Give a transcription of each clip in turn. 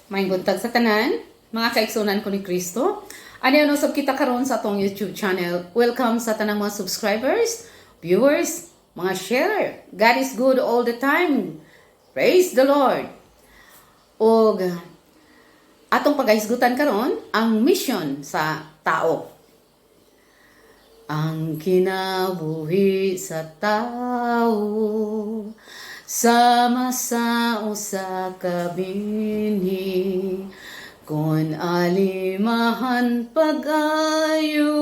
Maayong buntag sa tanan, mga kaigsuonan ko ni Kristo. Ani ano sab kita karon sa atong YouTube channel. Welcome sa tanang mga subscribers, viewers, mga share. God is good all the time. Praise the Lord. Og atong pagahisgutan karon ang mission sa tao. Ang kinabuhi sa tao sama sa usa ka binhi, kon alimahan pag-ayo,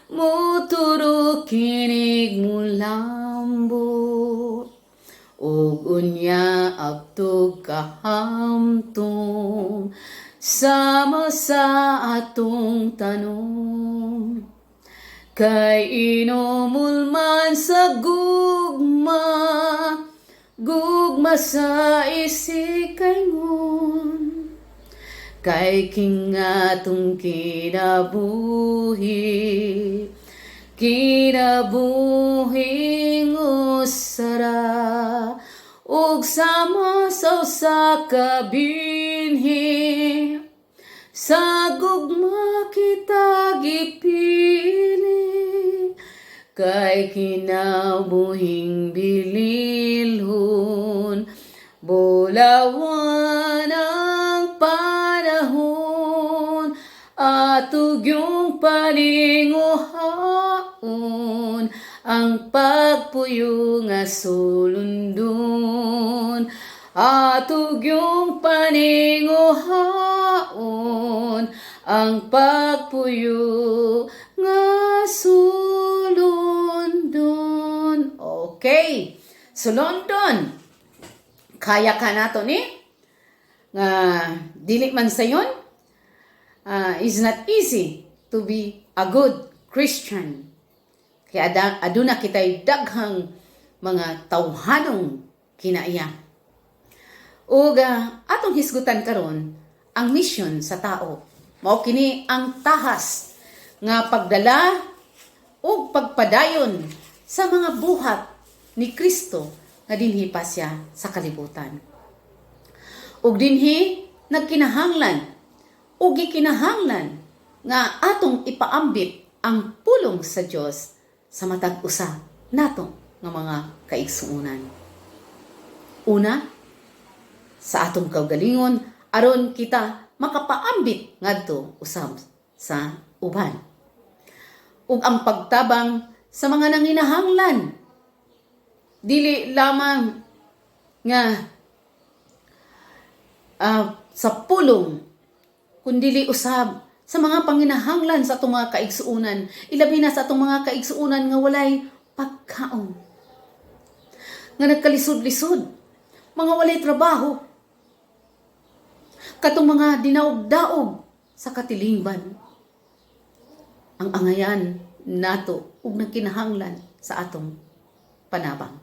muturo kinig mulambo ug unya abtog kahamtong, sama sa atong tanom, kay inumol man sa gugma, gugma sa isikaingon, kay kining atong kinabuhi, kinabuhing usa ra ug sama sa usa ka binhi, sa gugma kita gipili, kay kinabuhing bililhon, bulawan ang panahon, ato gyung paninguhaon ang pagpuyo nga sulundon, ato gyung paninguhaon ang pagpuyo nga sulundon. Okay, sulondon. Kaya ka nato ni nga dili man sayon, is not easy to be a good Christian. Kaya aduna kitay daghang mga tawhanong kinaiya. Ug atong hisgutan karon ang mission sa tao. Mao kini ang tahas nga pagdala ug pagpadayon sa mga buhat ni Kristo nga dinhi pa siya sa kalibutan. Ug dinhi nagkinahanglan ug gikinahanglan nga atong ipaambit ang pulong sa Dios sa matag usa nato nga mga kaigsuonan. Una, sa atong kaugalingon aron kita makapaambit ngadto usab sa uban. Ug ang pagtabang sa mga nanginahanglan, dili lamang nga sa pulong kundili usab sa mga panginahanglan sa atong mga kaigsuonan, ilabi na sa atong mga kaigsuonan nga walay pagkaon, nga nagkalisod-lisod, mga walay trabaho, katong mga dinaog-daog sa katilingban ang angayan nato ug nagkinahanglan sa atong panabang.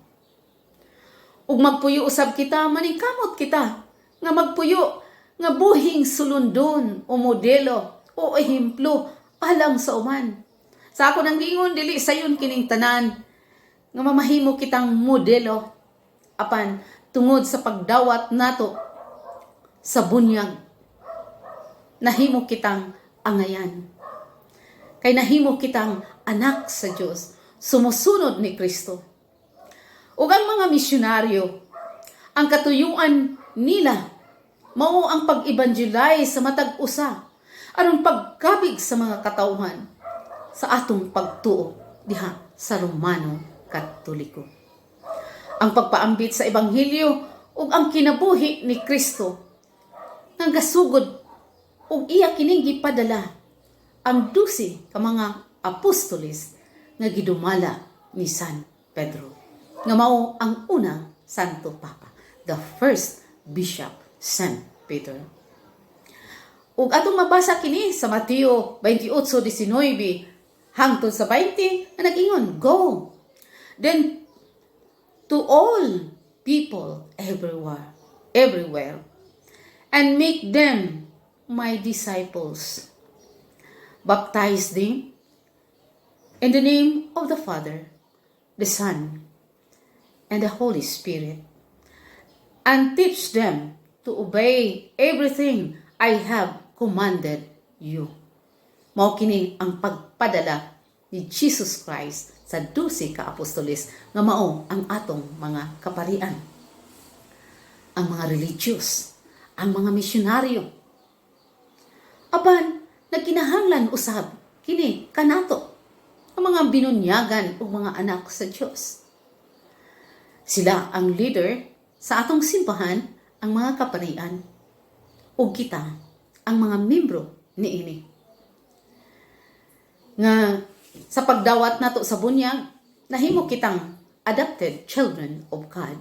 Ug magpuyo usab kita, maningkamot kita nga magpuyo nga buhing sulundon o modelo o ehemplo alang sa uban. Sa ako nang giingon, dili sayon kining tanan nga mamahimo kitang modelo, apan tungod sa pagdawat nato sa bunyag, nahimo kitang angayan. Kay nahimo kitang anak sa Dios, sumusunod ni Kristo. Ug ang mga misyonaryo, ang katuyuan nila mao ang pag-evangelize sa matag usa aron pagkabig sa mga katawhan sa atong pagtuo diha sa Romano Katoliko. Ang pagpaambit sa ebanghelyo ug ang kinabuhi ni Kristo nga gasugod ug iya kining gipadala ang 12 ka mga apostoles nga gidumala ni San Pedro, nga mao ang unang Santo Papa, the first Bishop San Peter. Ug atong mabasa kini sa Mateo 28:19 hangtod sa 20 nga nag-ingon, "Go then to all people everywhere, everywhere, and make them my disciples. Baptize them in the name of the Father, the Son, and the Holy Spirit, and teach them to obey everything I have commanded you." Mao kini ang pagpadala ni Jesus Christ sa 12 ka apostoles nga mao ang atong mga kaparian, ang mga religious, ang mga misyonaryo. Apan nagkinahanglan usab kini kanato, ang mga binunyagan ug mga anak sa Dios. Sila ang leader sa atong simbahan, ang mga kaparian, ug kita ang mga membro niini. Nga sa pagdawat nato sa bunyag, nahimo kitang adopted children of God.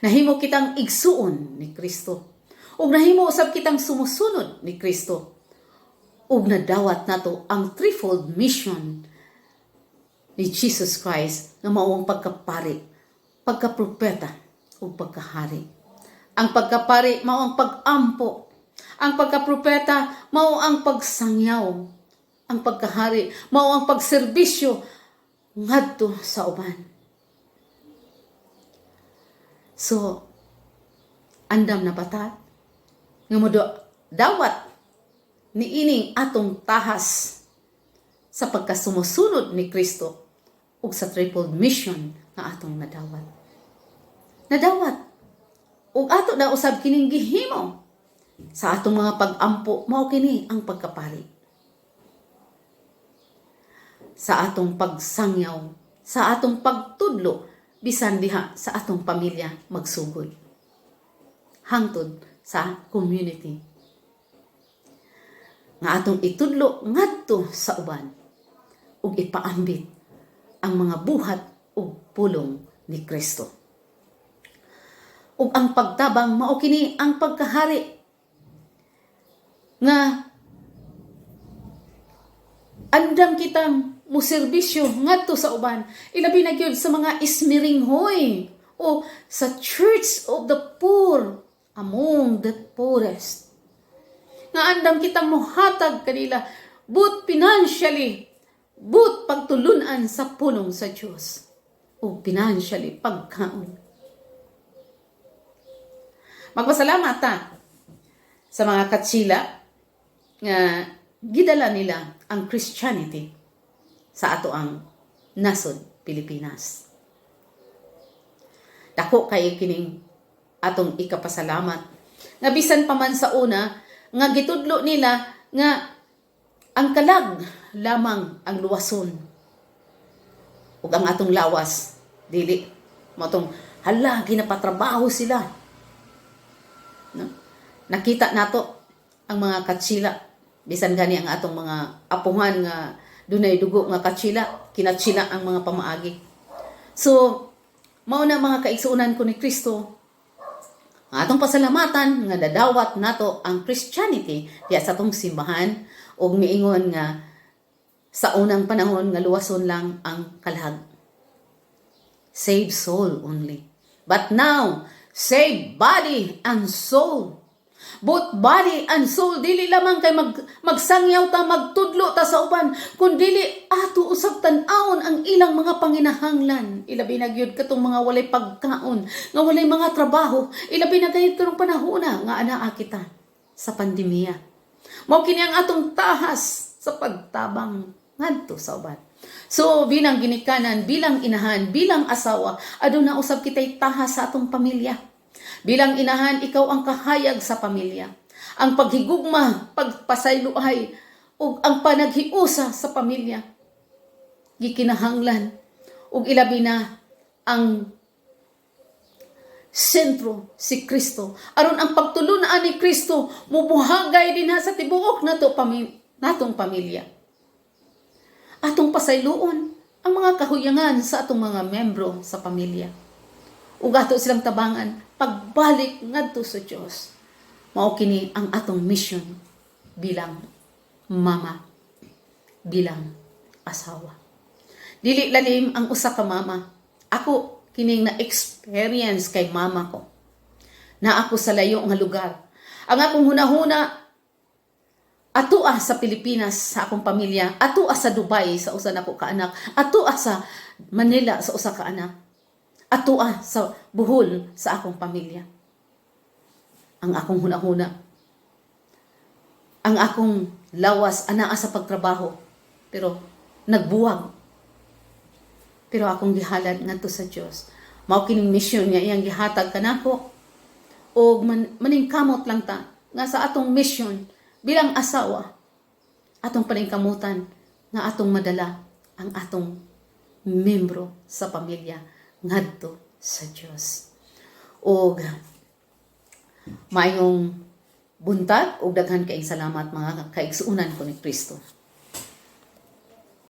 Nahimo kitang igsuon ni Kristo. Ug nahimo usab kitang sumusunod ni Kristo. Ug nadawat nato ang threefold mission ni Jesus Christ nga mao ang pagkapari, pagkapropeta ug pagkahari. Ang pagkapari mao ang pag-ampo. Ang pagkapropeta mao ang pagsangyaw. Ang pagkahari mao ang pagserbisyo ngadto sa uban. So, andam na bata nga mo dawat niining atong tahas sa pagkasumusunod ni Kristo ug sa triple mission nga atong nadawat. Nadawat. Ug ato na usab kining gihimo sa atong mga pag-ampo, mao kini ang pagkapari. Sa atong pagsangyaw, sa atong pagtudlo, bisan diha sa atong pamilya magsugod, hangtod sa community. Nga atong itudlo ngadto sa uban ug ipaambit ang mga buhat ug pulong ni Kristo. Ug ang pagtabang, mao kini ang pagkahari nga andam kitang muserbisyo ngadto sa uban, ilabi na gyud sa mga ismiringhoy o sa Church of the Poor, among the poorest, nga andam kitang muhatag kanila both financially, both pagtulunan sa pulong sa Dios o financially pagkaon. Magpasalamat ta sa mga Katsila nga gidala nila ang Christianity sa ato ang nasod Pilipinas. Dako kay kining atong ikapasalamat. Nga bisan pa man sa una nga gitudlo nila nga ang kalag lamang ang luwason ug ang atong lawas dili mo tong hala, ginapatrabaho sila, no? Nakita nato ang mga Katsila, bisan gani ang atong mga apuhan nga dunay dugo nga Katsila, kinatsila ang mga pamaagi. So mao na, mga kaigsuonan ko ni Kristo, ang atong pasalamatan nga nadawat nato ang Christianity diya sa atong simbahan ug miingon nga sa unang panahon nga luwason lang ang kalag. Save soul only. But now, save body and soul. Both body and soul, dili lamang kay magsangyaw ta, magtudlo ta sa uban, kun dili ato usab tan-awon ang ilang mga panginahanglan, ilabi na gyud katong mga walay pagkaon, nga walay mga trabaho, ilabi na gayud karong panahona nga anaa kita sa pandemya. Mao kini ang atong tahas sa pagtabang ngadto sa uban. So bilang ginikanan, bilang inahan, bilang asawa, aduna usab kitay tahas sa atong pamilya. Bilang inahan, ikaw ang kahayag sa pamilya. Ang paghigugma, pagpasayloay, ug ang panaghiusa sa pamilya gikinahanglan, ug ilabi na ang sentro si Kristo. Aron ang pagtulunan ni Kristo mubuhagay dinha sa tibuok nato natong pamilya. Atong pasayloon ang mga kahuyangan sa atong mga membro sa pamilya. Ug ato silang tabangan pagbalik ngadto sa Dios. Mao kini ang atong mission bilang mama, bilang asawa. Dili lalim ang usa ka mama. Ako kining na-experience kay mama ko. Na ako sa layo nga lugar. Ang akong hunahuna atua sa Pilipinas sa akong pamilya, atua sa Dubai sa usa nako ka anak, atua sa Manila sa usa ka anak, atua sa Bohol sa akong pamilya. Ang akong hunahuna, ang akong lawas anaa sa pagtrabaho, pero nagbuwag. Pero akong gihalad ngadto sa Dios. Mao kining mission nga iyang gihatag kanako og maningkamot lang ta nga sa atong mission bilang asawa, atong paningkamutan nga atong madala ang atong membro sa pamilya ngadto sa Dios. Og maayong buntag ug daghan kaayong salamat, mga kaigsuonan ko ni Kristo.